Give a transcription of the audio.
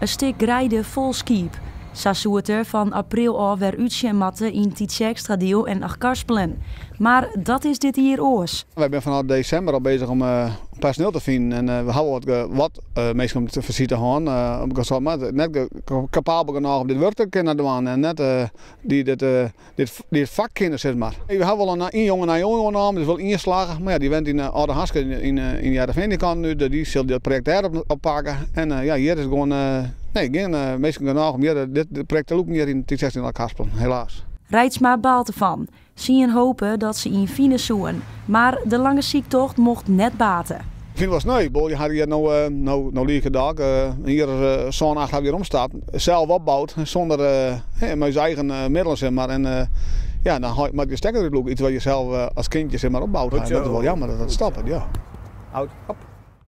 In stik greide fol skiep. Sa soe it der fan april ôf wer útsjen moatte yn Tytsjerksteradiel en Achtkarspelen. Mar dat is dit jier oars. Wy binne fanôf desimber al beuzich om personeel te finen en we hawwe wat wat minsken om te fersite hân, mar net kapabel genôch om dit wurk te kinnen dwaan en net dy't dit dy't it fak kinne sis mar. We hawwe wol in jonge nij oannaam, dus wol ien slagge, mar ja dy wennet yn Aldehaske yn Hearrenfean dy kant út, dy sil dit projekt dêr oppakke en ja hjir is gewoan nee gjin minsken genôch om hjir dit projekt te lûken hjir yn Tytsjerk en Achtkarspelen, helaas. Reitsma baalt derfan. Sien hope dat se ien fine soenen, mar de lange syktocht mocht net bate. Ik fyn it wol sneu. Bol, je hawwe hjir no, no, no like daalk in jier as sân, acht hawwe hjir omstapt. Sels opboud, sûnder, mei ús eigen middelen sis mar. En ja, dan moat je stekker útlûke. Iets wat je sels as kindje sis mar opboud hawwe. Dat is wol jammer dat dat stoppet, ja. Out, hop.